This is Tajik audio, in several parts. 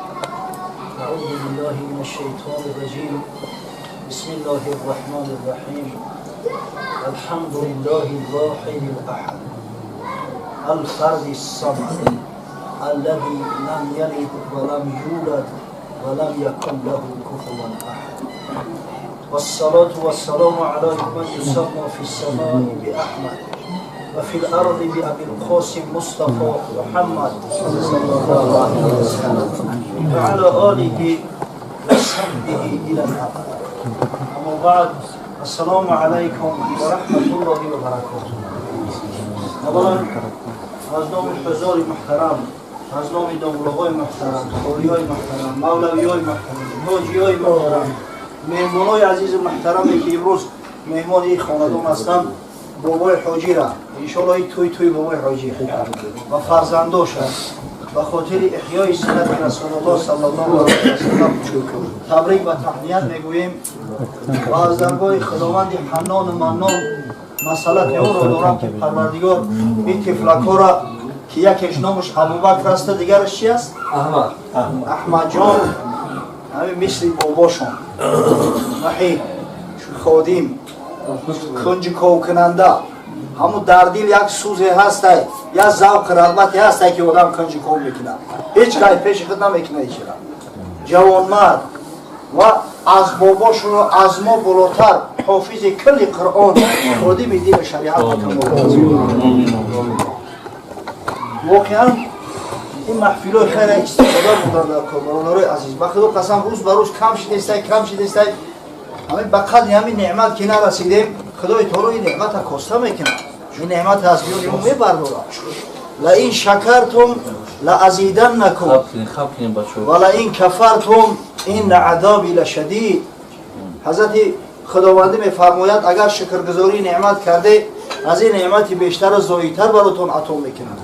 أعوذ بالله من الشيطان الرجيم. بسم الله الرحمن الرحيم. الحمد لله الواحد الأحد الفرد الصمد الذي لم يلد ولم يولد ولم يكن له كفوا أحد. والصلاة والسلام على من يسمى في السماء بأحمد وفي الأرض بأبي القاسم مصطفى محمد صلى الله عليه وسلم وعلى آله وصحبه إلى الأبد. أما بعد، السلام عليكم ورحمة الله وبركاته. أولا از نام حضار محترم، از نام داملاهای محترم، قاریای محترم، مولویای محترم، حاجیای محترم، меҳмонои азизу муҳтараме ки имрӯз меҳмони ин хонадон ҳастанд, бобои ҳоҷира иншоалло ин тӯй тӯи бобои ҳоҷи ва фарзандош аст, ба хотири эҳёи суннати Расулуллоҳ саллаллоҳу алайҳи васаллам табрик ва таҳният мегӯем ва аз даргоҳи Худованди Ҳаннону Маннон масъалати онро дорам, ки Парвардигор ин тифлакҳоро, ки якеш номаш Абубакр аста, дигараш чи аст? Аҳмадҷон, ҳамин мисли бобошон наҳи ходим, кунҷиковкунанда, ҳамун дар дил як сӯзе ҳастай, як завқи рағбате ҳастай, ки одам кунҷиков мекунад, ҳеҷ кай пеши худ намекунад ҳечира. Ҷавонмард ва аз бобошону аз мо болотар, ҳофизи кулли Қуръон, ходими дини шариат. Воқеан ин маҳфилои хайра истифода бурдан дар кор, бародарои азиз. Ба Худо қасам, рӯз ба рӯз кам шидестай, кам шидестай. Ҳамин ба қадри ҳамин неъмат ки нарасидем, Худои таоло ин неъмата коста мекунад, ин неъмат аз миёни мо мебардорад. لئن شكرتم لأزيدنكم ولئن كفرتم إن عذابي لشديد. Ҳазрати Худовандӣ мефармояд: агар шукргузории неъмат карде, аз ин неъмати бештару зоидтар баротон ато мекунад,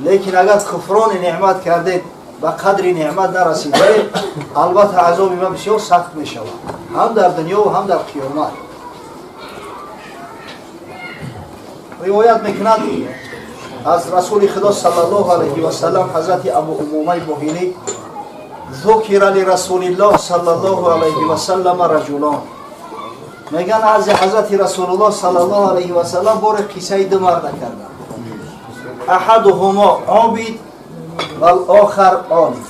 лекин агар куфрони неъмат кардед, ба қадри неъмат нарасидаед, албатта азоби ман бисёр сахт мешавад, ҳам дар дунё ва ҳам дар қиёмат. Ривоят мекунад аз Расули Худо саллаллоҳу алайҳи васаллам ҳазрати Абу Умумаи Боҳилӣ: ذکر لرسول الله صلى الله عليه وسلم رجلان. Меган, аз ҳазрати Расулуллоҳ саллаллоҳу алайҳи васаллам боре қиссаи ду марда карданд: أحدهما عابد والآخر عالم.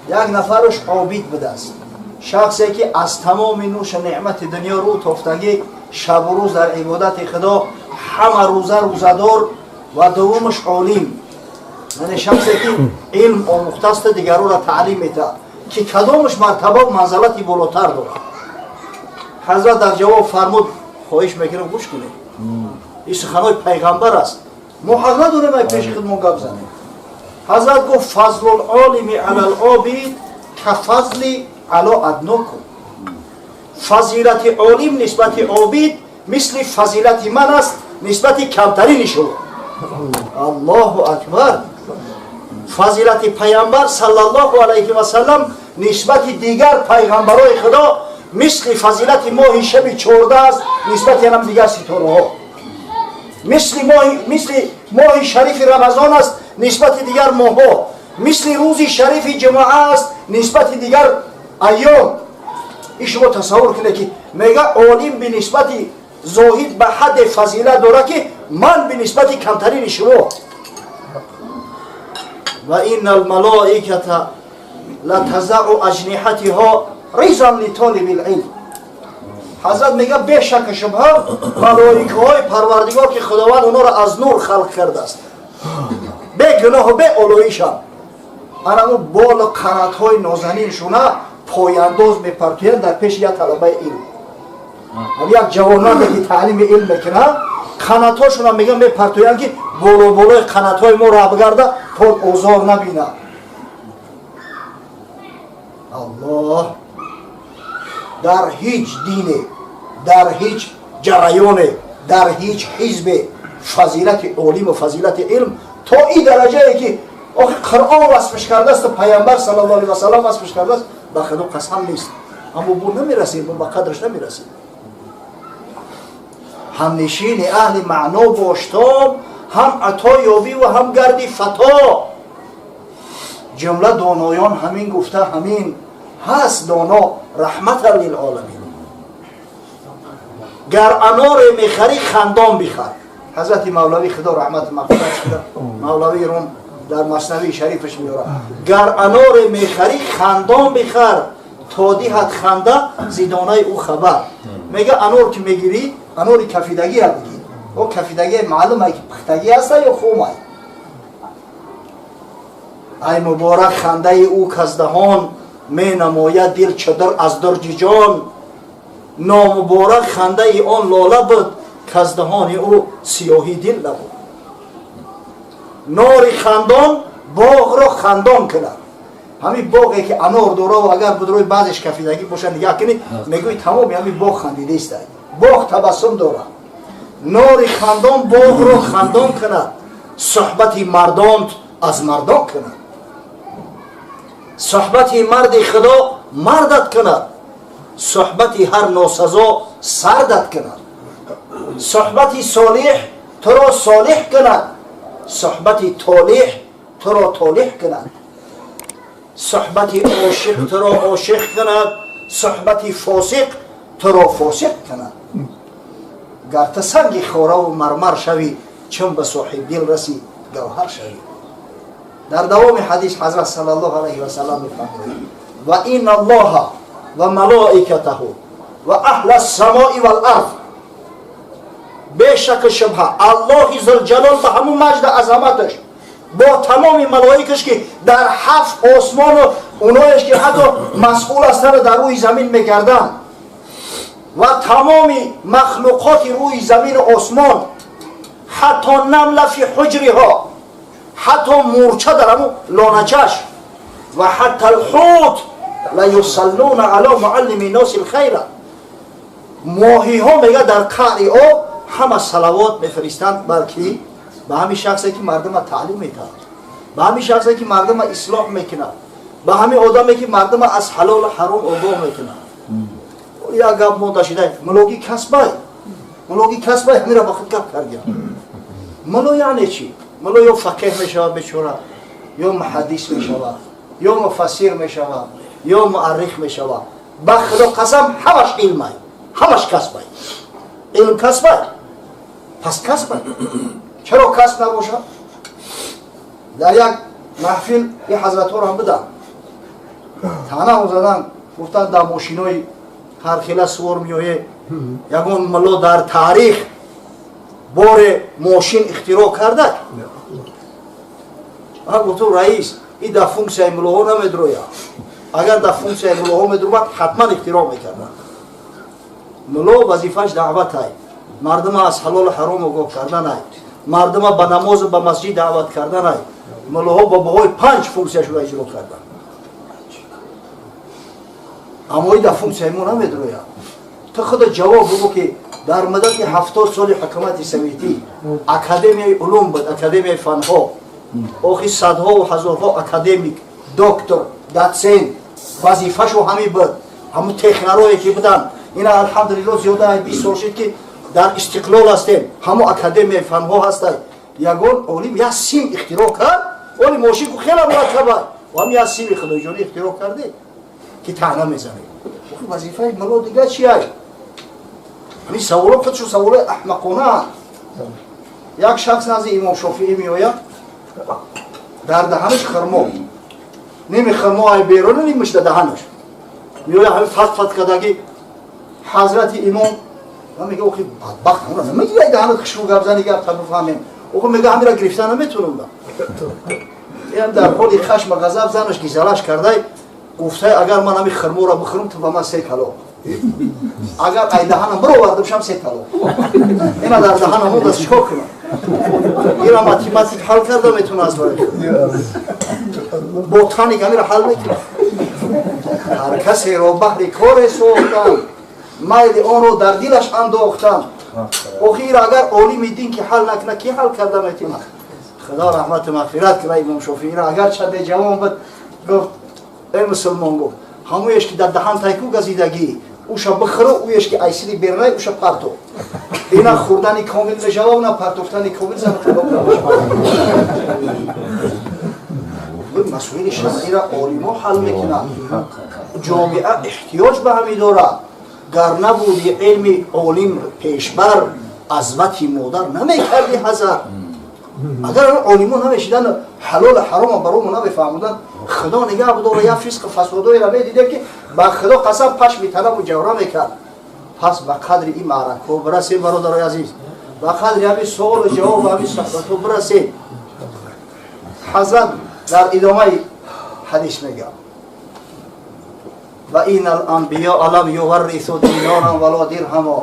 Як нафараш обид будааст, шахсе ки аз тамоми нӯшу неъмати дунё рӯ тофтагӣ, шабу рӯз дар ибодати Худо, ҳама рӯза рӯзадор, ва дуввумаш олим, яъне шахсе ки илм омӯхтааста, дигарора таълим медиҳад, ки кадомаш мартабаву манзалати болотар дорад? Ҳазрат дар ҷавоб фармуд, хоҳиш мекунам, гӯш кунед, ин суханои пайғамбар аст, мо ҳақ надорем ай пеши худмон гап занем. Ҳазрат гуфт: فضل العالم على العابد كفضلي على أدناكم. Фазилати олим нисбати обид мисли фазилати ман аст нисбати камтарини шумо. Аллоҳу акбар! Фазилати Пайғамбар саллаллоҳу алайҳи васаллам нисбати дигар пайғамбарои Худо мисли фазилати моҳи шаби 14 аст нисбати ҳам дигар ситораҳо, мисли моҳи шарифи Рамазон аст нисбати дигар моҳҳо, мисли рӯзи шарифи ҷумъа аст нисбати дигар айём. Ин шумо тасаввур кунед, ки мега олим бинисбати зоҳид ба ҳадде фазилат дорад, ки ман бинисбати камтарини шумо. وإن الملائكة لتضع أجنحتها رضا لطالب العلم. Ҳазрат мега, бешаку шубҳа малоикаҳои Парвардигор, ки Худованд онҳоро аз нур халқ кардааст, бегуноҳу беолоишам, анамо болу қанатҳои нозаниншуна пояндоз мепартоянд дар пеши як талабаи илм, як ҷавонмарде ки таълими илм мекунад. Қанатҳошона меган мепартоянд, ки боло-болои қанатҳои мо ра бигарда, то озор набинад. Аллоҳ! Дар ҳеҷ дине, дар ҳеҷ ҷараёне, дар ҳеҷ ҳизбе фазилати олиму фазилати илм то ин дараҷае, ки охи Қуръон васфш кардааст, Пайғамбар саллаллоҳу алайҳи васаллам васфш кардааст, ба Худо қасам, нест. Аммо бо намерасем, бо ба қадраш намерасем. Ҳамнишини аҳли маъно боштом, ҳам ато ёбӣ ва ҳам гарди фато. Ҷумла доноён ҳамин гуфта ҳамин ҳаст доно раҳматан лилъоламин. Гар аноре мехарӣ хандон бихар. Ҳазрати Мавлавӣ худо раҳмат мағфират кунад, Мавлавии Рум дар Маснавии шарифаш меорад: гар аноре мехарӣ хандон бихар, то диҳад ханда зидонаи ӯ хабар. Мега анор ки мегирӣ, анори кафидагиа бигир. О кафидагия маълум ай ки пухтагӣ ҳаста ё хумай. Ай муборак хандаи ӯ каздаҳон менамояд дил чадр аз дурҷи ҷон. Номуборак хандаи он лола буд, каздаҳони ӯ сиёҳӣ дил набуд. Нори хандон боғро хандон кунад. Ҳамин боғе ки анор дора, агар будрои баъзеш кафидагӣ бошад, нигаҳ кунӣ, мегӯи тамоми ҳамин боғ хандидааст, боғ табассум дорад. Нори хандон боғро хандон кунад, суҳбати мардонт аз мардон кунад. Суҳбати марди худо мардат кунад, суҳбати ҳар носазо сардат кунад. Суҳбати солиҳ туро солиҳ кунад, суҳбати толиҳ туро толиҳ кунад. Суҳбати ошиқ туро ошиқ кунад, суҳбати фосиқ туро фосиқ кунад. Гар ту санги хораву мармар шавӣ, чун ба соҳибдил расӣ гавҳар шавӣ. Дар давоми ҳадис ҳазрат саллаллоҳу алайҳи васаллам мефармояд: ва инна аллоҳа ва малоикатаҳу ва аҳла ссамои вал арз. Бешаку шубҳа Аллоҳи зулҷалол ба ҳамун маҷду азаматаш бо тамоми малоикаш ки дар ҳафт осмону оноеш ки ҳатто масъул ҳастанд дар рӯи замин мегарданд ва тамоми махлуқоти рӯи замину осмон, ҳатто намла фи ҳуҷриҳо, ҳатто мурча дар ҳамун лоначаш, ва ҳатта лҳут ла юсаллуна ала муаллими носи лхайра. Моҳиҳо мега дар қаъри об ҳама салавот мефиристанд, балки ба ҳамин шахсе ки мардума таълим медиҳад, ба ҳамин шахсе ки мардума ислоҳ мекунад, ба ҳамин одаме ки мардума аз ҳалолу ҳаром огоҳ мекунад. Як гап монда шида: мулогӣ касбай, мулогӣ касбай, ҳамира ба худ гап кардиям. Муло яъне чӣ? Муло ё фақеҳ мешавад бечора, ё муҳаддис мешавад, ё муфассир мешавад, ё муаррих мешавад. Ба худо қасам, ҳамаш илмай, ҳамаш касбай. Илм касбай, пас касбай. Чаро касб набошад? Дар як маҳфил и ҳазратҳоро ҳам буданд, таъна задан, гуфтанд дар мошинои ҳархела сувор меоед. Ягон мулло дар таърих боре мошин ихтироъ карда? Ман гуфтам: раис, и дар функсияи муллоҳо намедрояд. Агар дар функсияи муллоҳо медромад, ҳатман ихтироъ мекарданд. Мулло вазифааш даъватай, мардума аз ҳалолу ҳаром огоҳ карданай, мардума ба намозу ба масҷид даъват карданай. Муллоҳо ба баҳои панҷ функсияшро иҷро карданд, аммо и дар функсияи мо намедрояд. Ту худо ҷавоб бигӯ ки дар муддати 70 соли ҳукумати советӣ Академияи улум буд, Академияи фанҳо, охи садҳову ҳазорҳо академик, доктор, дотсент вазифашу ҳамин буд. Ҳамун технарое ки буданд, ина алҳамдулилло зиёда 20 сол шуд ки дар истиқлол ҳастем, ҳамун Академияи фанҳо ҳастай. Ягон олим як сим ихтироъ кард? Оли мошин ку хела мураккаба, ҳам як сими худоҷонӣ ихтироъ карде ки таъна мезанед? Охи вазифаи мулло дига чи ай? Ҳамин саволо худшу саволои аҳмақонаанд. Як шахс назди имом Шофиӣ меояд, дар даҳанаш хурмо, ними хурмо ай беруну, нимаш дар даҳанаш. Меояд, ҳамин фат фат кардагӣ. Ҳазрати имом мега: охи бадбахт, ҳамра намегирай даҳанат, хушрӯ гап зани, гап та бифаҳмем. Охи мега: ҳамира гирифта наметунам. Ям дар ҳоли хашма ғазаб занаш гизалаш кардай, гуфтай: агар ман ҳамин хурморо бихӯрам, ту ба ман се талоқ, агар ай даҳанам бировардамшам, се талоқ. Ина дар даҳанам мондааст, чикор кунам? Ира математик ҳал карда метавонад, барои ботаник ҳамира ҳал мекунад. Ҳар касеро баҳри коре сохтам, майли онро дар дилаш андохтам. Охир агар олими дин ки ҳал накунад, ки ҳал карда метавонад? Худо раҳмату мағфират кунад имом Шофиира, агарчанде ҷавон буд. Гуфт: эй мусулмон, гуфт, ҳамоеш ки дар даҳан тайку газидагӣ, уша бихӯру, уеш ки айсири берунай, уша парто. Ина хӯрдани комил мешава, на партофтани комил, зана талоқ намешава. Масоили шаръиро олимо ҳал мекунанд. Ҷомеа эҳтиёҷ ба ҳамин дорад. Гар набуди илми олим пешбар, аз вати модар намекарди ҳазар. Агар олимо намешиданд, ҳалолу ҳарома баромо намефаҳмуданд, худо нигаҳ бидора, як фисқу фасодоеро медидем, ки ба худо қасам пашми танаму ҷавра мекард. Пас ба қадри ин маъракҳо бирасем, бародарои азиз, ба қадри ҳамин суолу ҷавоб, ҳамин суҳбатҳо бирасем. Ҳазрат дар идомаи ҳадис мегӯяд: ва ина аланбиёа лам юваррису диноран вало дирҳамо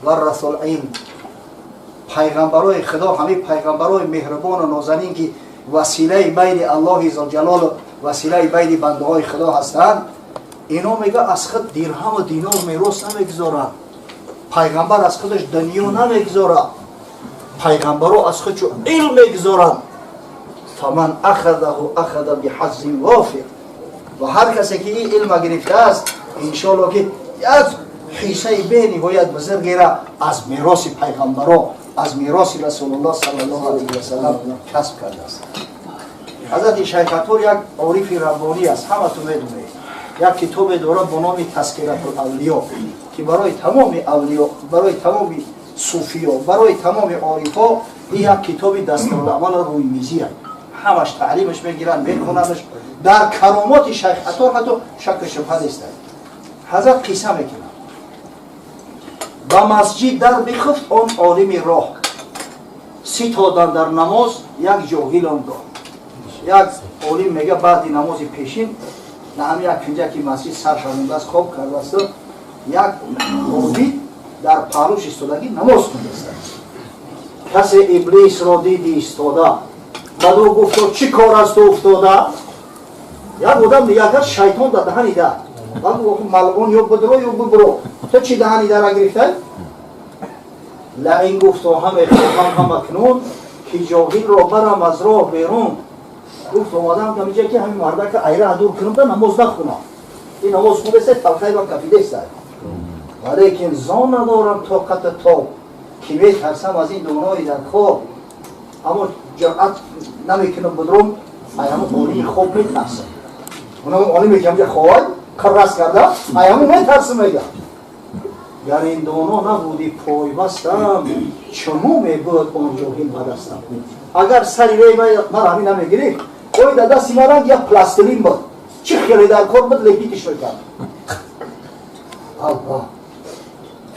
варрасу лилм. Пайғамбарои худо, ҳамин пайғамбарои меҳрубону нозанин, ки василаи байни Аллоҳи зулҷалолу василаи байни бандаҳои худо ҳастанд, ино мега аз худ дирҳаму динор мерос намегузоранд. Пайғамбар аз худаш дунё намегузорад, пайғамбаро аз худшо илм мегузоранд. Фаман ахадаҳу ахада биҳаззин вофир. Ва ҳар касе ки ин илма гирифтааст, иншоалло ки як ҳиссаи бениҳоят бузургера аз мероси пайғамбаро, аз мероси Расулуллоҳ саллаллоҳу алайҳи васалам касб кардааст. Ҳазрати Шайх Аттор як орифи раббонӣ аст, ҳаматон медонед. Як китобе дорад бо номи Тазкиратул авлиё, ки барои тамоми авлиё, барои тамоми суфиё, барои тамоми орифҳо ин як китоби дастуруламал рӯймизӣ аст. Ҳамаш таълимаш мегиранд, мехонандаш. Дар каромоти Шайх Аттор ҳатто шакку шубҳа нест. Ҳазрат қисса мекунад: ба масҷид дар бихуфт он олими роҳ, ситодан дар намоз як ҷоҳил он гоҳ. Як олим мега баъди намози пешин на ҳами як кунҷаки масҷид сар шавондааст, хоб кардааст, як обид дар паҳлӯш истодагӣ намоз хондааст. Касе иблисро диди истода, баъд ӯ гуфто: «Чӣ кор аз ту уфтода?» Як одам нигоҳ кард, шайтон дар даҳани дар. Баъд гуфт: «Малъун, ё бидро, ё бибро, ту чӣ даҳани дара гирифтай?» Лаин гуфто: «Ҳаме хоҳам ҳам акнун, ки ҷоҳилро барам аз роҳ берун». Гуфт: «Омадам ҳамиҷа, ки ҳамин мардака айра дур кунам, да намоз нахунам. Ин намоз хунеста, талхаи ман кафидеста, валекин зон надорам тоқата тоб, ки метарсам аз ин донои дар хоб, аммо ҷуръат намекунам будрум, ай ҳамун олими хоб метарсам. Унам олиме ки ҳамҷа ховай қиррас карда, ай ҳамун метарсам». Мега: «Гар ин доно набуди пойбастам, чунӯ мебуд он ҷоҳил ба дастам». Агар сари рей мара ҳамин намегирифт, ой дар дасти ман ранг як пластилин буд, чӣ хеле дар кор буд, лепитиш мекард. Аллоҳ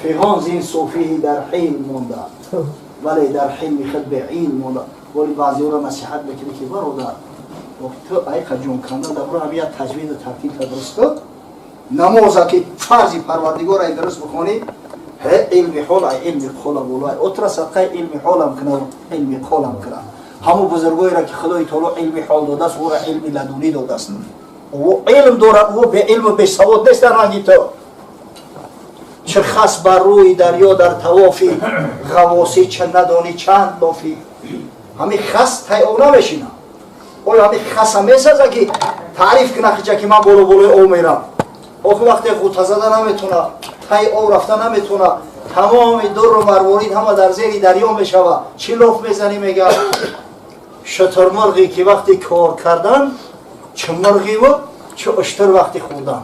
фиғон зин суфиҳи дар ҳилм монда, вале дар ҳилми худ беилм монда. Вале баъзеҳоро насиҳат мекунӣ, ки бародар, ту айқа ҷон канда дар бора ҳами як таҷвиду тартиб дуруст кун, намоза ки фарзи парвардигор ай дуруст бихонӣ, ҳе илми ҳол ай илми қола боло, отра садқаи илми ҳолам куна, илми қолам куна. Ҳамун бузургоеро ки Худои таоло илми ҳол додааст, ӯро илми ладунӣ додааст, ӯ илм дорад, ӯ беилму бесавод нест дар ранги ту. Чӣ хас бар рӯи дарё дар тавофи ғавосӣ, ча надонӣ чанд лофӣ. Ҳамин хас тай об намешина. Оё ҳамин хаса месаза, ки таъриф куна хича, ки ман боло болои об мерам? Охи вақте ғута зада наметона, тай об рафта наметона, тамоми дурру марворид ҳама дар зери дарё мешава. Чӣ лоф мезанӣ? Мега: шутурмурғе ки вақти кор кардан, чӣ мурғиву чӣ уштур вақти хӯрдан.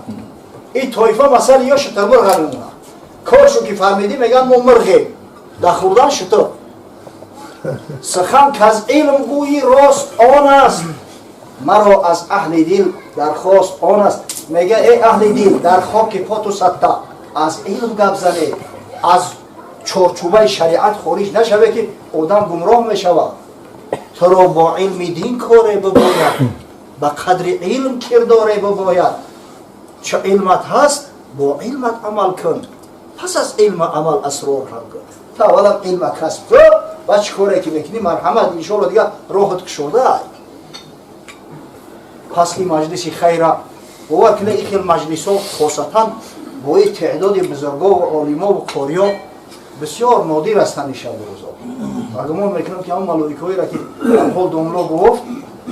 Ин тоифа масали ё шутурмурға мемонад. Коршо ки фаҳмидӣ, мегӯянд: «Мо мурғем, дар хӯрдан шутур». Сухан каз илм гӯйи рост он аст, маро аз аҳли дил дархост он аст. Мега: «Эй аҳли дил, дар хоки поту сатта аз илм гап занед, аз чорчӯбаи шариат хориҷ нашаве, ки одам гумроҳ мешавад. Туро бо илми дин коре бибояд, ба қадри илм кирдоре бибояд. Чо илмат ҳаст, бо илмат амал кун, пас аз илма амал асрор ҳам кун». Та аввалам илма касб кун ва чӣ коре ки мекунӣ, марҳамат, иншоалло дигар роҳат кушода. Пас ин маҷлиси хайра бовар кунед, ин хел маҷлисҳо, хосатан бо ин теъдоди бузургову олимову қориё, бисёр нодир ҳастанд ин шабу рӯзо. Ва гумон мекунам, ки ҳамон малоикаҳоеро ки ҳол домло гуфт,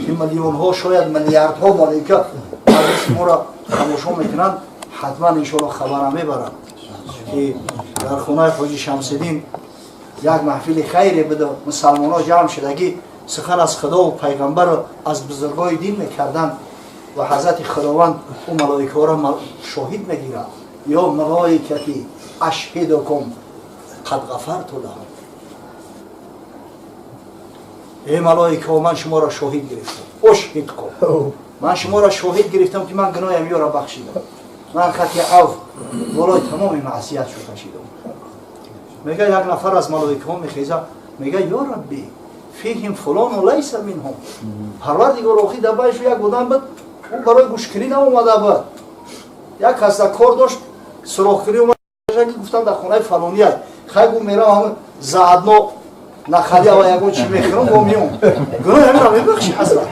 ки миллионҳо, шояд миллиардҳо малоика маҷлиси моро тамошо мекунанд, ҳатман иншоалло хабара мебаранд, ки дар хонаи ҳоҷи Шамсиддин як маҳфили хайре буда, мусалмонҳо ҷамъ шудагӣ. сухан аз Худо ва пайғамбар аз бузургои дин мекарданд ва ҳазрати Худованд ӯ малоикаҳоро шоҳид мегирад: ё малоикати ашҳидукум қад ғафарту лаҳум, эй малоикаҳо, ман шуморо шоҳид гирифтам, ушҳидкум, ман шуморо шоҳид гирифтам, ки ман гуноҳам ёро бахшидам, ман хати афв болои тамоми маъсият шо кашидам. Мега, як нафар аз малоикаҳо мехеза, мега: ё Рабби, фиҳим фулону лайса минҳум. Парвардигор, охи дар байшу як одам буд, ӯ барои гӯшкунӣ наомада буд, як кас дар кор дошт, суроғкунӣ омад, гуфтам дар хонаи фалоният, хай, гу мерам, ҳам заодно нахалия ва ягон чи мехӯрам, бо меом, гуноҳи ҳаминро мебахши, ҳазрат?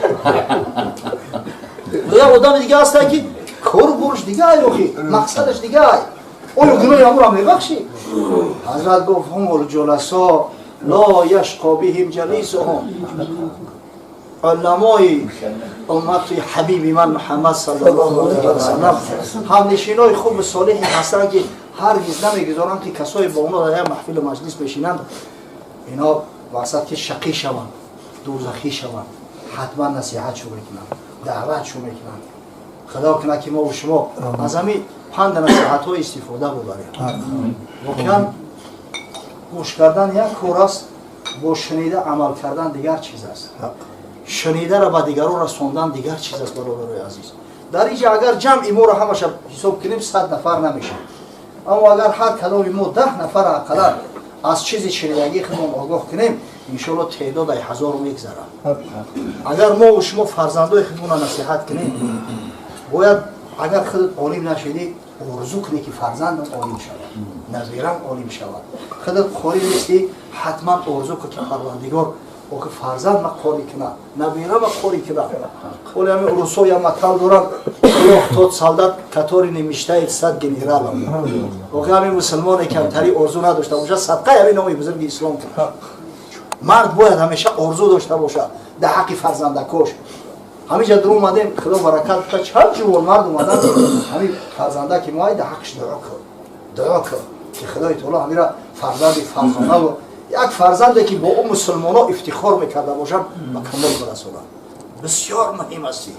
Як одами дига ҳастанд, ки кору боруш дига ай, охи мақсадаш дига ай, оё гуноҳи ҳамонро мебахшӣ, ҳазрат? Гуфт: ҳумул ҷуласо ло яшқо биҳим ҷалисуҳум. Уламои уммати ҳабиби ман Муҳаммад саллаллоҳу алайҳи васаллам ҳамнишинои хубу солиҳе ҳастанд, ки ҳаргиз намегузоранд, ки касое бо онҳо дар як маҳфилу маҷлис мешинанд, ино васат ки шақӣ шаванд, дӯзахӣ шаванд. Ҳатман насиҳатшо мекунанд, даъватшо мекунанд. Худо кунад, ки мо шумо аз ҳамин панду насиҳатҳо истифода бубарем. Воқеан, гӯш кардан як кор аст, бо шунида амал кардан дигар чиз аст, шунидаро ба дигарон расондан дигар чиз аст. Бародарои азиз, дар инҷа агар ҷамъи моро ҳамаша ҳисоб кунем, 100 нафар намешавад, аммо агар ҳар кадоми мо 10 нафар ақаллан аз чизи шунидагии худмон огоҳ кунем, иншоалло теъдодаи ҳазор мегзарад. Агар мо шумо фарзандои худмонро насиҳат кунем, бояд, агар худат олим нашидӣ, орзу кунӣ, ки фарзандам олим шавад, набирам олим шавад. Худат қорӣ нестӣ, ҳатман орзу кун, ки Парвардигор, охи фарзанд ма қорӣ кунад, набирама қорӣ кунад. Оли ҳами урусо я матал доранд: плох тот солдат, который не мечтает стать генералом. Охи ҳами мусулмоне камтари орзу надошта бошад, садқаи ҳами номи бузурги ислом кунад. Мард бояд ҳамеша орзу дошта бошад дар ҳаққи фарзандакош. Ҳамиҷа дур омадем, Худо баракат бута, чанд ҷувон мард омадан, ҳами фарзанда ки моай, дар ҳаққиш дуо кун, дуо кун, ки Худои таоло ҳамира фарзанди фарзонаву як фарзанде, ки бо ӯ мусулмоно ифтихор мекарда бошанд, ба камол бирасонанд. Бисёр муҳим аст.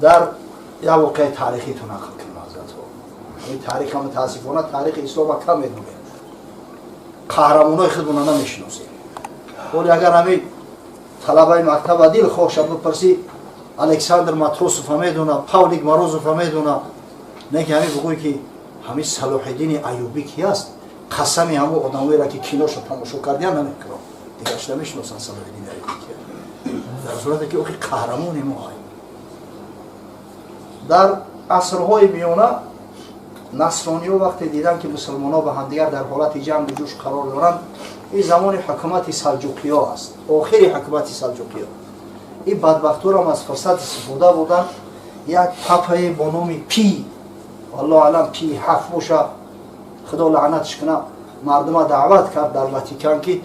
Дар як воқеаи таърихиту нақл кунем, ҳазратҳо. Ин таърих, мутаассифона, таърихи ислома кам медонем, қаҳрамонои худмона намешиносем. Оли агар ҳамин талабаи мактаба дил хоша бипурсӣ, Александр Матросова медона, Павлик Морозова медона, не ки ҳамин бигӯй, ки ҳамин Салоҳиддини Аюбӣ ки аст, қасами ҳамон одамоеро, ки киноша тамошо кардиян, намекунам, дигарш намешиносанд Салоҳиддини Аюбӣ ки, дар сурате ки охи қаҳрамони мо. Дар асрҳои миёна насрониҳо вақте диданд, ки мусулмонҳо ба ҳамдигар дар ҳолати ҷангу ҷӯш қарор доранд, ин замони ҳукумати салҷуқиё аст, охири ҳукумати салҷуқиё, ин бадбахтурам аз фурсат истифода бурданд. Як папае бо номи Пи, валлоҳу алам, Пи ҳафт боша, Худо лаънатш кунад, мардума даъват кард дар Ватикан, ки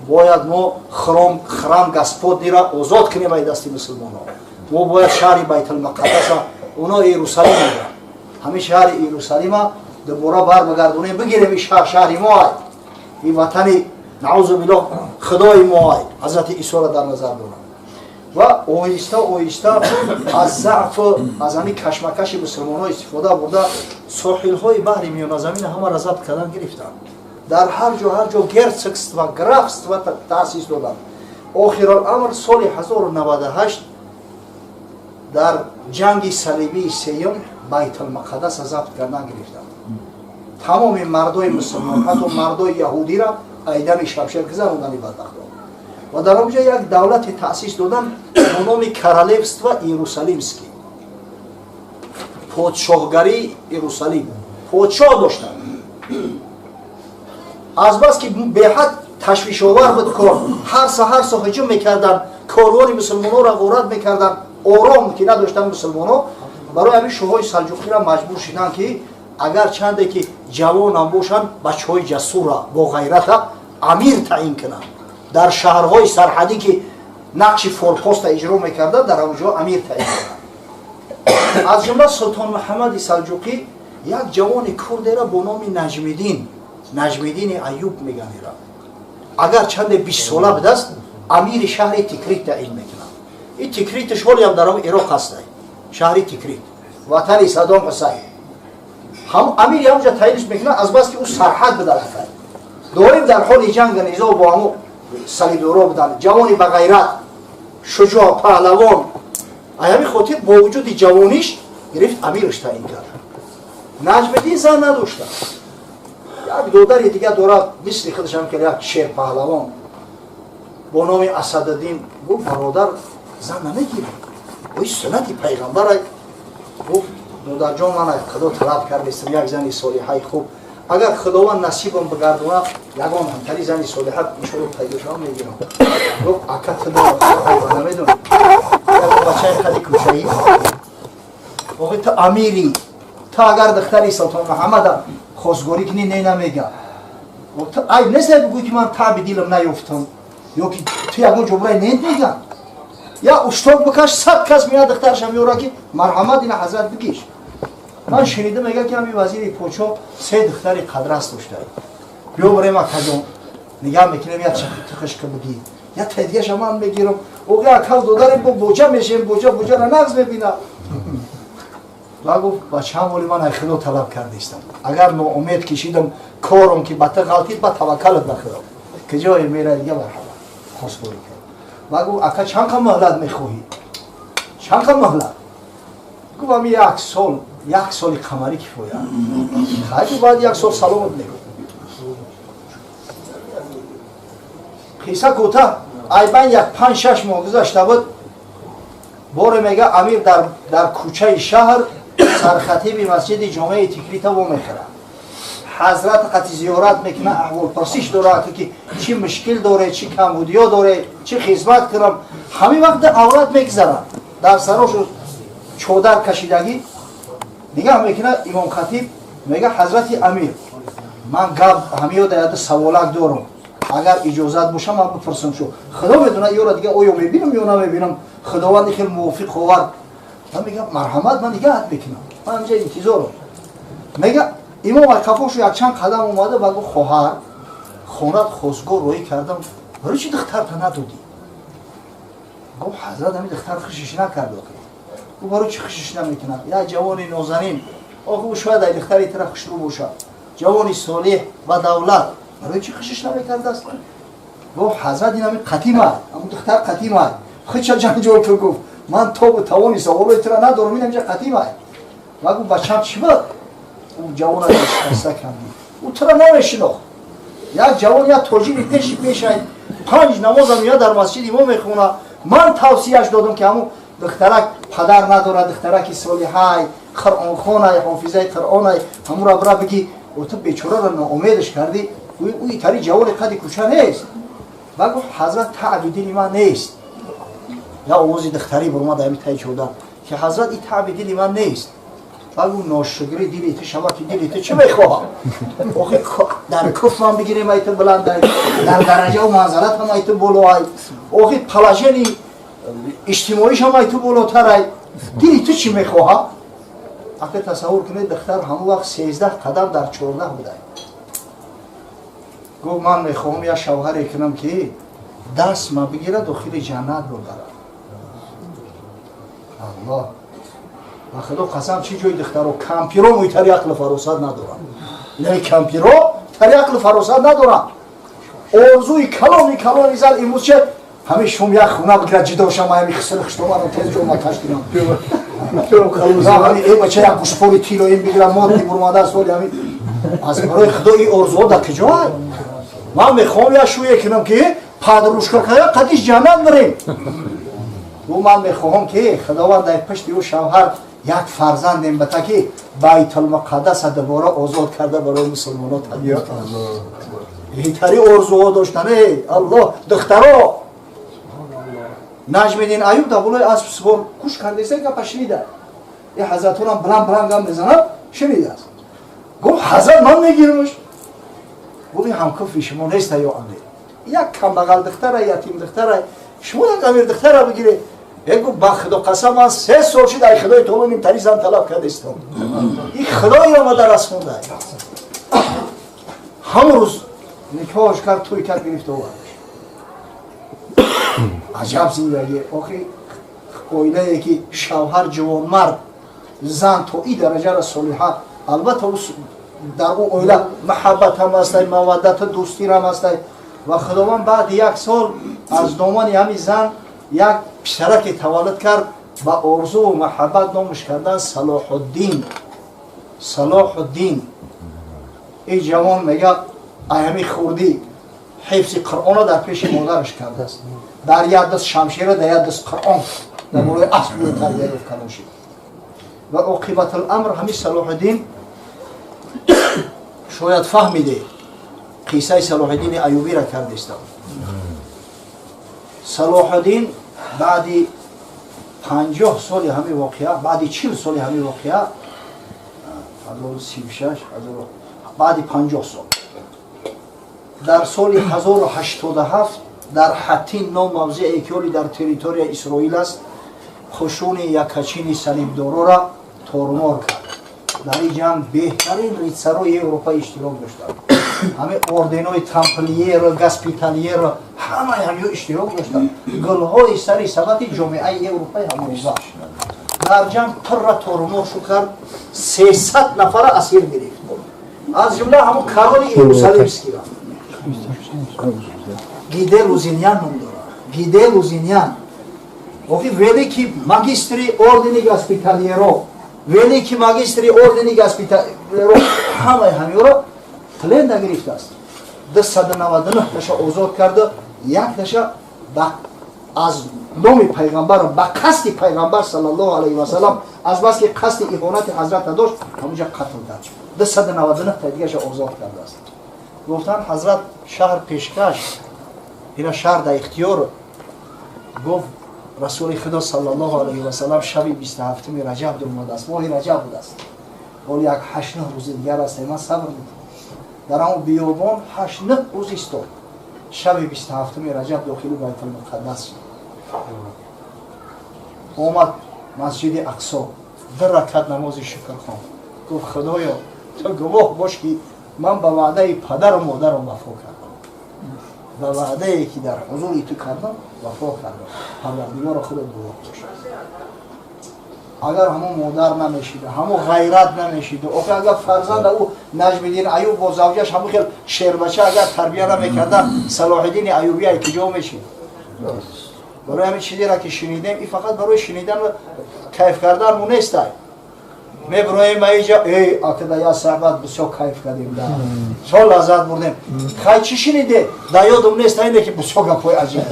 бояд мо храм Господний ра озод кунем ай дасти мусулмонҳо, мо бояд шаҳри Байтулмуқаддаса, оно Иерусалим мегӯянд, ҳамин шаҳри Иерусалима дубора бармегардонем, бигирем, ин шаҳр шаҳри мо ай, ин ватани, наузу биллоҳ, Худои мо ай. Ҳазрати Исоро дар назар дорам. Ва оҳиста оҳиста аз заъфу аз ҳамин кашмакаши мусулмонҳо истифода бурда, соҳилҳои баҳри Миёназамина ҳамаро забт кардан гирифтанд, дар ҳар ҷо, ҳар ҷо герцогство, графство таъсис доданд. Охироламр, соли 1098 дар ҷанги салибии сеюм Байтулмуқаддаса забт кардан гирифтанд. Тамоми мардои мусулмон, ҳатто мардои яҳудира айдами шамшер гузарондани бадбахтон ва дар он ҷо як давлате таъсис доданд бо номи Королевство Иерусалимский, подшоҳгарии Иерусалим. Подшоҳ доштанд. Азбаски беҳад ташвишовар буд кор, ҳар саҳар со ҳуҷум мекарданд, корвони мусулмонҳоро ғорат мекарданд, ором ки надоштанд мусулмонҳо. Барои ҳамин шоҳои салҷуқиро маҷбур шуданд, ки агар чанде ки ҷавонам бошанд, бачаҳои ҷасура, бо ғайрата амир таъин кунанд дар шаҳрҳои сарҳадӣ, ки нақши форпоста иҷро мекарда, дар он ҷо амир таъин кунанд. Аз ҷумла Султон Муҳаммади Салҷуқӣ як ҷавони курдера бо номи Наҷмиддин, Наҷмиддини Аюб меганера, агар чанде 20-сола будааст. Амири шаҳри Тикрит таъин мекунад. Ин Тикритш ҳолиам дар Ироқ ҳаст, шаҳри Тикрит, ватани Саддом Ҳусайн. Ҳам амири ҳамҷа таъинш мекунад, аз бас ки ӯ сарҳад буда рафт. Доим дар ҳоли ҷанг низо бо ҳаму салибиёро буданд. Ҷавони ба ғайрат, шуҷоъ, паҳлавон. Аз ҳамин хотир бо вуҷуди ҷавониш гирифт амирш таъин кард. Наҷмиддин зан надошта. Як додари дига дорад, мисли худашам ки як шер паҳлавон бо номи Асадиддин. Гуфт: бародар, зан намегирӣ? Ой, суннати пайғамбар. Гуфт: додарҷон, ман аз Худо талаб кардестам як зани солиҳаи хуб. Агар Худованд насибам бигардонад, ягон ҳамтари зани солиҳа иншоалло пайдо шавам, мегирам. Гуфт: ака, ту намедонӣ, як бачаи қади кӯчаӣ, охи ту амирӣ, ту агар духтари Султон Муҳаммада хостгорӣ кунӣ, не намега. Ту айб нест бигӯй ки ман таби дилам наёфтам, ё ки ту ягон ҷо бурай нет меган. Я ушток бикаш, 100 кас меяд, духтарша меёра ки марҳамат, ина ҳазрат бигиш. Ман шунида, мега ки ҳами вазири подшоҳ се духтари қадрас дошта. Биё барем, акаҷон, нигаҳ мекунем, я тихишка бигӣ, я тадияша ман мегирам. Оғи акав додарем, бо боҷа мешем, боҷа боҷара нағз мебина. Ва гуфт: бачаам, воли ман ай Худо талаб кардистам. Агар ноумед кишидам, кором ки ба ту ғалтид, ба таваккалат ба Худо. Куҷое мера дига, марҳамат, хостгорӣ кард. Ва гуфт: ака, чанд қа муҳлат мехоҳӣ? Чанд қа муҳлат? Гуфт: ами як сол, як соли қамарӣ кифоя. Хайр, баъд як сол саломат мегӯ. Қисса кӯтаҳ, айбан як 5-6 моҳ гузашта буд. Боре мега амир дар кӯчаи шаҳр сархатиби масҷиди ҷомеи Тикрита вомехӯрад. Ҳазрат қати зиёрат мекунад, аҳволпурсиш дорад, ки чӣ мушкил доре, чӣ камбудиё доре, чӣ хизмат кунам. Ҳамин вақт авлад мегзарад, дар сарошу чодар кашидагӣ. Нигаҳ мекунад имомхатиб, мега: ҳазрати амир, ман гап ҳамиёда яда саволак дорам, агар иҷозат боша ман бипурсам. Шу Худо медонад, ёра дига оё мебинам ё намебинам, Худованд хел мувофиқ овард. Ман мегам: марҳамат, ман нигаҳат мекунам, ман инҷа интизорам. Мега имом қафошу якчанд қадам омада ва гуфт: хоҳар, хонат хостгор роҳӣ кардам, барои чӣ духтарта надодӣ? Гуфт: ҳазрат, ҳамин духтар хушиш накард. Охи гуфт: барои чӣ хушиш намекунад? Як ҷавони нозанин, охи ӯ шояд ай духтари тара хушрӯ бошад, ҷавони солеҳ ва давлат, барои чӣ хушиш намекардааст? Гуфт: ҳазрат, ин ҳамин қатима, ҳамун духтар қатима хича ҷанҷол ту. Гуфт: ман тобу тавони саволои тура надорам, ин ҳамҷа қатима. Ва гуфт: бачам, чӣ буд? Ӯ ҷавона шикаста кардӣ, ӯ тура намешинохт. Як ҷавон, як тоҷири пеши пешай, 5 намоза меяд дар масҷиди мо мехонад. Ман тавсияш додам ки ҳамун духтарак падар надорад, духтараки солиҳай, қуръонхонай, ҳофизаи қуръонай, ҳамура бира бигӣ. Ту бечораро ноумедаш кардӣ, ӯ итари ҷавони қади кӯча нест. Ва гуфт: ҳазрат, таъби дили ман нест. Я овози духтарӣ баромад ами таи чодар ки ҳазрат, и таъби дили ман нест. Ва гуфт: ношукри дили ту шава, ки дили ту чӣ мехоҳад? Охи дар куф ман бигирем, ай ту баландай, дар дараҷаву манзалат ҳам ай ту болоай, охи положени иҷтимоиш ҳам ай ту болотарай, дили ту чӣ мехоҳад? Ака, тасаввур кунед, духтар ҳамон вақт 13 қадам дар 14 будай. Гуфт: ман мехоҳам як шавҳаре кунам ки даст ма бигирад, дохили ҷаннат бубарад. Аллоҳ, ба Худо қасам, чӣ ҷои духтаро кампиро мӯйтари ақлу фаросат надоранд. Инами кампиро тари ақлу фаросат надоранд. Орзуи калони калони зал имрӯз че ҳамин шум як хона бигирад, ҷидо шама, ҳами хисри хуштоманам тез ҷома каш кунам. Э бача, як гӯшпори тилоим бигирам, модни бурмада соли ҳамин. Аз барои Худо, ин орзуҳо дар куҷоай? Ман мехоҳам як шӯе кунам ки подружка кая қадиш ҷаннат бирем. Гу ман мехоҳам ки Худованд дар пашти ӯ шавҳар як фарзандем бата ки Байтулмуқаддаса дубора озод карда барои мусулмонот ҳадия. Беҳтари орзуҳо доштан, эй Аллоҳ, духтаро. Наҷмиддин Аюб дар болои асп сувор гӯш кардеса, гапа шунида. Е ҳазратонам баланд баланд гап мезанад, шунидааст. Гуфт: ҳазрат, ман мегирамаш. Гуфт: ин ҳамкуфи шумо неста, ё амир, як камбағал духтара, ятим духтара, шумо як амир духтара бигиред. Е гуфт: ба Худо қасам, ман 3 сол шид ай Худои таоло нимтари зан талаб кардистам, ин Худои омада расонда. Ҳамон рӯз никоҳш кард, тӯй кард, гирифта овардаш. Аҷаб зиндагӣ! Охи, оилае ки шавҳар ҷавонмард, зан то и дараҷара солиҳа, албатта, дар ӯ оила маҳаббат ҳам ҳастай, маваддату дӯстирам ҳастай. Ва Худованд баъди як сол аз домани ҳамин зан як писараке таваллуд кард. Ба орзуву маҳаббат номаш кардан Салоҳуддин. Салоҳуддин. Ин ҷавон, мега, ай ҳамин хурдӣ ҳифзи Қуръонро дар пеши модараш кардааст. Дар як даст шамшера, дар як даст Қуръон, дар болои асп тарбия ёфт, калон шид. Ва оқибатуламр, ҳамин Салоҳуддин, шояд фаҳмиде, қиссаи Салоҳиддини Аюбиро кардистам. Салоҳуддин баъди 50 соли ҳамин воқеа, баъди 40 соли ҳамин воқеа, 1036, баъди 50 сол, дар соли 1087 дар Ҳаттин, ном мавзее ки ҳоли дар территорияи Исроил аст, хушуни якачини салибдорора тормор кард. Дар ин ҷанг беҳтарин рыцарь ои Европа иштирок доштанд. Ҳамин орденои тамплиеро, госпитальеро, ҳамаи ҳамиҳо иштирок доштанд, гулҳои сари сабати ҷомеаи Европаи ҳамарӯза. Дар ҷанг пурра тормор шу кард, 300 нафара асир гирифт, аз ҷумла ҳамун короли Иерусалимский ра. Ги де Лузиньян ном дорад, Ги де Лузиньян. Охи, великий магистри ордени госпитальеро, великий магистри ордени госпитальеро, ҳамаи ҳамиёро плен да гирифтааст. 299 таша озод карда, якташа аз номи пайғамбар, ба қасди пайғамбар саллаллоҳу алайҳи васалам, азбаски қасди иҳонати ҳазрата дошт, ҳамунҷа қатл кард. 299 та дигаша озод кардааст. Гуфтанд: «Ҳазрат, шаҳр пешкаш, ина шаҳр дар ихтиёр». Гуфт: «Расули Худо саллаллоҳу алайҳи васалам шаби 27-уми раҷаб омадааст, моҳи раҷаб будааст, ҳол як 8-9 рӯзи дигар аст, ман сабр мекунам». Дар ҳамон биёбон 8-9 рӯз истод. Шаби 27-уми раҷаб дохили Байтулмуқаддас шуд, омад масҷиди Ақсо, ду ракат намози шукр хонд. Гуфт: «Худоё, ту гувоҳ бош, ки ман ба ваъдаи падару модарам вафо кардам, ба ваъдае ки дар ҳузури ту кардам, вафо кардам. Парвардигоро, худо гувоҳ бош». Агар ҳамон модар намешида, ҳамон ғайрат намешида, охи, агар фарзанда ӯ Наҷмиддин Аюб бо завҷаш ҳамон хел шербача агар тарбия намекарда, Салоҳиддини Аюбӣ ай куҷо мешид? Барои ҳамин чизеро ки шунидем, и фақат барои шунидан, кайф карданму нестай. Мебироем аиҷа: «Эй, акада я саҳбат бисёр кайф кардем, да бисёр лаззат бурдем». Хай, чӣ шуниде? Да ёдум нест, ине ки бисёр гапҳои аҷиб.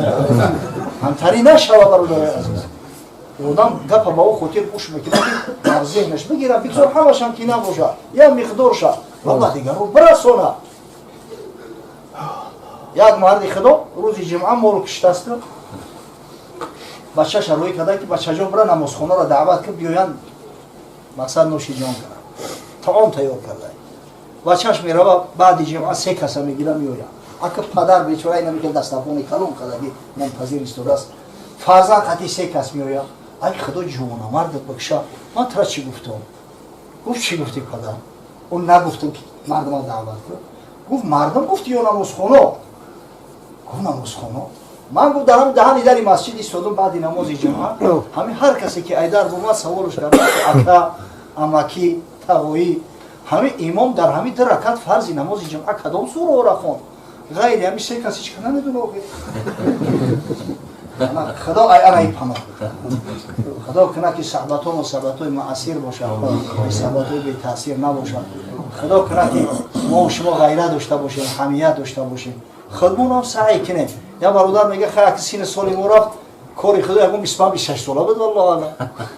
Ҳамтарӣ нашава, бародарои азиз. Одам гапа ба ӯ хотир гӯш мекунад, ки дар зеҳнаш бигира, бигзор ҳамашам ки набоша, як миқдорша, ва ба дигарро бирасона. Як марди Худо рӯзи ҷумъа мол киштасту бачаша рӯй карда, ки: «Бачаҷон, бира, намозхонаро даъват кун, биёянд, мақсад нӯши ҷон кунад, таом тайёр карда». Бачаш мерава, баъди ҷумъа се каса мегира, меояд. Ака, падар бечора инамихел дастархони калон кардаги мунтазир истодааст. Фарзанд қати се кас меояд. «Ай Худо ҷонамардат бикша, ман тура чӣ гуфтам?» Гуфт: «Чӣ гуфтӣ, падар?» «Ӯ нагуфтам, ки мардума даъват кун?» Гуфт: «Мардум гуфти ё намозхоно?» Гуфт: «Намозхоно». «Ман», гуфт, «дар ҳами даҳани дари масҷид истодам баъди намози ҷумъа. Ҳамин ҳар касе ки айдар бомад, саволш кардам: ака, амакӣ, тағоӣ, ҳамин имом дар ҳамин ду ракат фарзи намози ҷумъа кадом сураҳоро хонд? Ғайри ҳамин се кас ҳеч ка намедона». Худо ай анаи паноҳ. Худо кунад, ки саҳбатҳомо саҳбатҳои муассир бошад, саҳбатҳои бетаъсир набошад. Худо кунад, ки мо шумо ғайрат дошта бошем, ҳамият дошта бошем, худмонам саъй кунем. Як бародар мега: «Хай, сини соли мо рафт, кори Худо ягон 25, 26 сола буд, валлоҳ алам,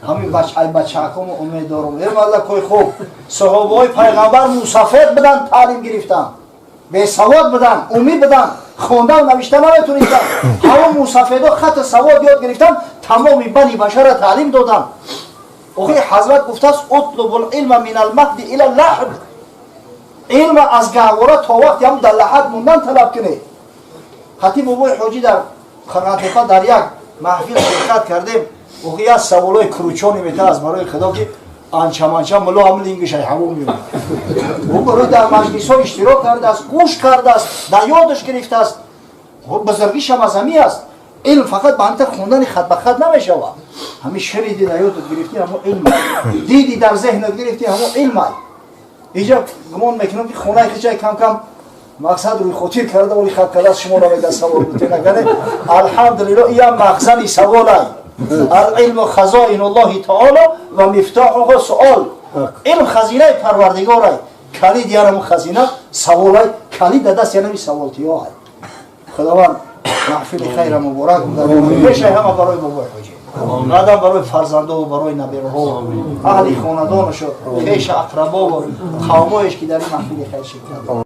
ҳамин бачаакомо умед дорум». Э, мардакои хуб, саҳобаҳои пайғамбар мусафед буданд, таълим гирифтанд, бесавод буданд, уммӣ буданд, хондан навишта наметонистанд. Ҳамон мусафедо хатта савод ёд гирифтанд, тамоми бани башара таълим доданд. Охи, ҳазрат гуфтааст: اطلبوا العلم من المهد إلى اللحد. Илма аз гаҳвора то вақти ҳам дар лаҳад мондан талаб кунед. Хати бобои ҳоҷӣ дар Қарғантепа дар як маҳфил ширкат кардем. Охи, як саволои кручони мета аз барои Худо, ки анчаманча муло ҳам лингишай ҳаво меояд. Ӯ барои дар маҷлисҳо иштирок кардааст, гӯш кардааст, дар ёдаш гирифтааст. Бузургишам аз ҳамин аст. Илм фақат ба ҳамта хондани хат ба хат намешавад. Ҳамин шуниди, дар ёдат гирифтӣ, ҳамо илм, диди, дар зеҳнат гирифтӣ, ҳамо илм. Ай иҷа гумон мекунам, ки хонаи хичай кам кам мақсад рӯи хотир карда, оли хат карда, шуморо мега савол бутенагане. Алҳамдулилло, иям махзани саволай. Алилму хазоинуллоҳи таоло ва мифтоҳуҳу суол. Илм хазинаи Парвардигорай, калид яраму хазина саволай, калид да даст янами саволтиёай. Худованд маҳфили хайра муборак пешай ҳама барои бобои ҳоҷӣ, баъдам барои фарзандову барои набераҳо, аҳли хонадонашу, хеша, ақрабову қавмоеш, ки дар ин маҳфили хайр ширкат.